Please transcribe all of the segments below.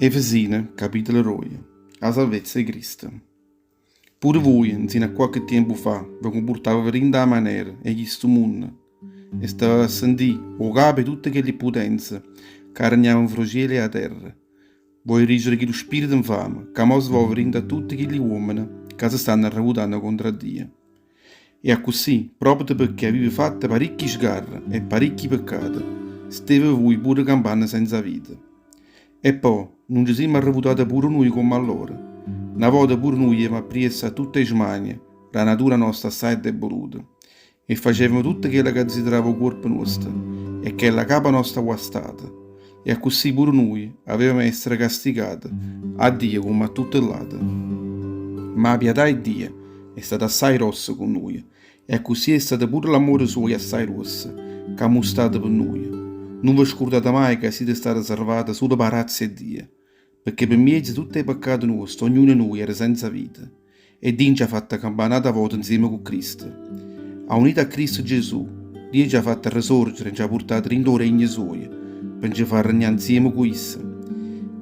Efesine, capitolo roje. 'A salvezza 'e Cristo. Pure vuje, nzino a quacche tiempo fa, ve cumpurtaveve dint' 'a manera 'e chistu munno e staveve a sentì 'o capo 'e tutte chelli putenze ca regnavano nfra 'o cielo e 'a terra. Voglio dicere chillu spirito nfame ca mo se move dint' a tutte chilli uommene ca se stanno arrevutanno contro a Dio. E accussì, proprio pecché avive fatto paricchi sgarre e paricchi peccate, steve vui pure campanno senza vita. E po', nun ce simmo arrevutate pure nuje comm'a lloro? Na vota pure nuje jevemo appriesso a tutte 'e smanie d' 'a natura nosta assaje addeboluta e facevemo tutto chello ca desiderava 'o cuorpo nuosto e chella capa nosta guastata, e accussì pure nuje avevamo essere castigate 'a Dio comm'a tutte ll'ate. Ma 'a pietà 'e Dio è stata assaje grossa cu nuje e accussì è stato pure l'ammore suojo assaje gruosso c'ha mustrato pe nuje. Nun ve scurdate maje ca site state sarvate sulo p' 'a grazia 'e Dio, pecché pe miezo 'e tutte 'e peccate nuoste ognuno 'e nuje era senza vita e Dio nce ha fatto campà n'ata vota nzieme cu Cristo. Aunite a Cristo Gesù, Dio nce ha fatto resorgere e nce ha purtato dint' 'o regno suojo pe nce fà regnà nzieme cu isso.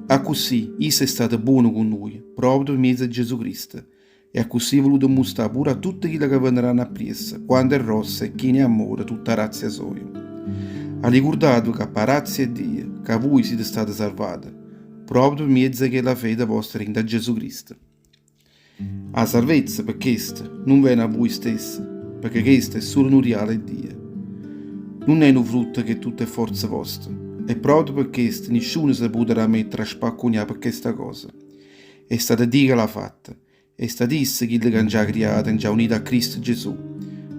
Accussì isso è stato buono cu nuje proprio pe miezo 'e Gesù Cristo E accussì vuluto mmustrà pure a tutte chille ca veneranno appriesso quanto è grossa e china 'e ammore tutta 'a grazia soja. Allicurdateve ca p' 'a grazia 'e Dio ca vuje site state sarvate, proprio pe miezo 'e chella fede vostra dint' a Gesù Cristo. A sarvezza, pe chesto, nun vene 'a vuje stesse, pecché chesto è sulo nu rialo 'e Dio. Nun è nu frutto 'e tutte 'e forze voste, e proprio pe chesto nisciuno se putarrà mettere a spaccunià pe chesta cosa. È stato Dio che l'ha fatto, è stato Isso chillo ca nce ha criato e nce ha unito a Cristo Gesù,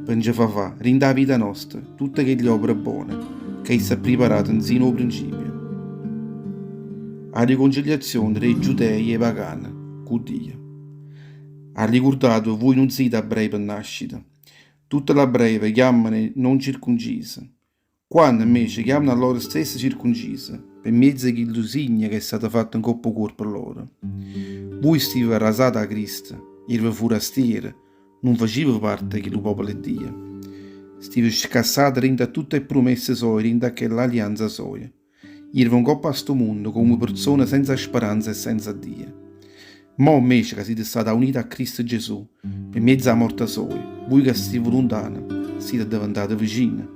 pe nce fa fà, dint' 'a vita nosta, tutte chelle opere bone ca Isso ha priparato nzino 'o principio. A riconciliazione d' 'e Giudei e 'e pagane cu Dio. Allicurdateve, vuje nun site abbrei pe nascita. Tutte l'abbrei ve chiammano non circuncise. Quanno, 'mmece, chiammano a lloro stesse circuncise, pe mmiezzo 'e chillu signo ch'è stato fatto 'ncopp' 'o cuorpo lloro. Vuje stiveve arrasate 'a Cristo, irve furastiere, nun faciveve parte 'e chillu popolo 'e Dio. Stiveve scassate dint' a tutte 'e prumesse soje dint' a chella allianza soja. Irve 'ncopp' a stu munno comme perzone senza speranza e senza Dio. Mo, 'mmece, ca site state aunite a Cristo Gesù, pe mmiezzo 'a morta soja, vuje ca stiveve luntane, site addeventate vicine.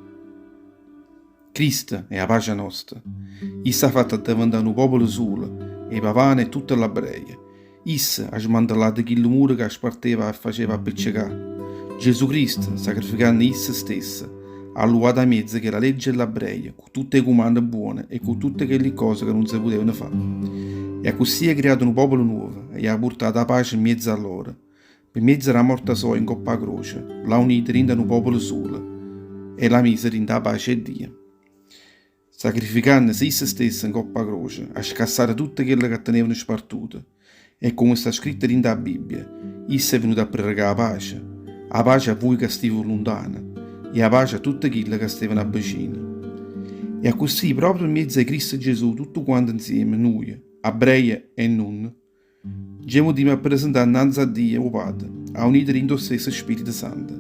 Cristo è 'a pace nosta. Isso ha fatto addeventà nu popolo sulo 'e pavane e tutte ll'abreje. Isso ha smantellato chillu muro ca sparteva e faceva appiccecà. Gesù Cristo, sacrificanno isso stesso, ha luvato 'a miezo chella legge 'e ll'abreje cu tutte 'e cumanne buone e cu tutte chelli cose ca nun se putevano fà. E accussì ha criato nu popolo nuovo e ha purtato 'a pace 'mmiezzo a loro. Pe miezo d' 'a morta soja 'ncopp' 'a croce, l'ha unito dint' a nu popolo sulo e l'ha miso dint' 'a pace 'e Dio. Sacrificannese isso stesso 'ncopp' 'a croce, ha scassato tutte chelle ca tenevano spartute e comme sta scritto dint' 'a Bibbia, isso è venuto a prerecà 'a pace, 'a pace a vuje ca stiveve luntano e 'a pace a tutte chille ca stevano avvicino. E accussì proprio pe miezo 'e Cristo Gesù tuttu quante 'nzieme, nuje, abreje e nun, Nce putimmo appresentà 'nnanze a Dio 'o Padre, aunite dint' 'o stesso Spirito Santo.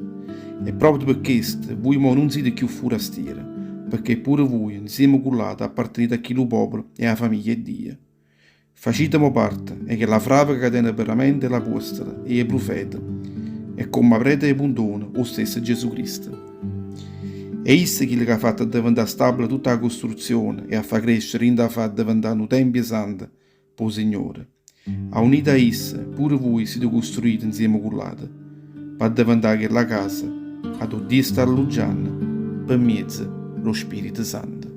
E proprio pe chesto vuje mo nun site cchiù furastiere, pecché pure vuje, 'nzieme cu ll'ate, appartenite a chillu popolo e â famiglia 'e Dio. Facite mo parte 'e chella fraveca ca tene veramente ll'apuostole e 'e prufete e comm' 'a preta 'e puntone 'o stesso Gesù Cristo. È isso chillo c'ha fatto addeventà stabile tutta 'a costruzione e 'a fa crescere dint' 'a fa addeventà nu tempio santo p' 'o Signore. Aunite a Isso, pure vuje site custruite 'nzieme cu ll'ate, p'addeventà chella casa addò Dio sta alluggianno pe mmiezzo d' 'o Spirito Santo.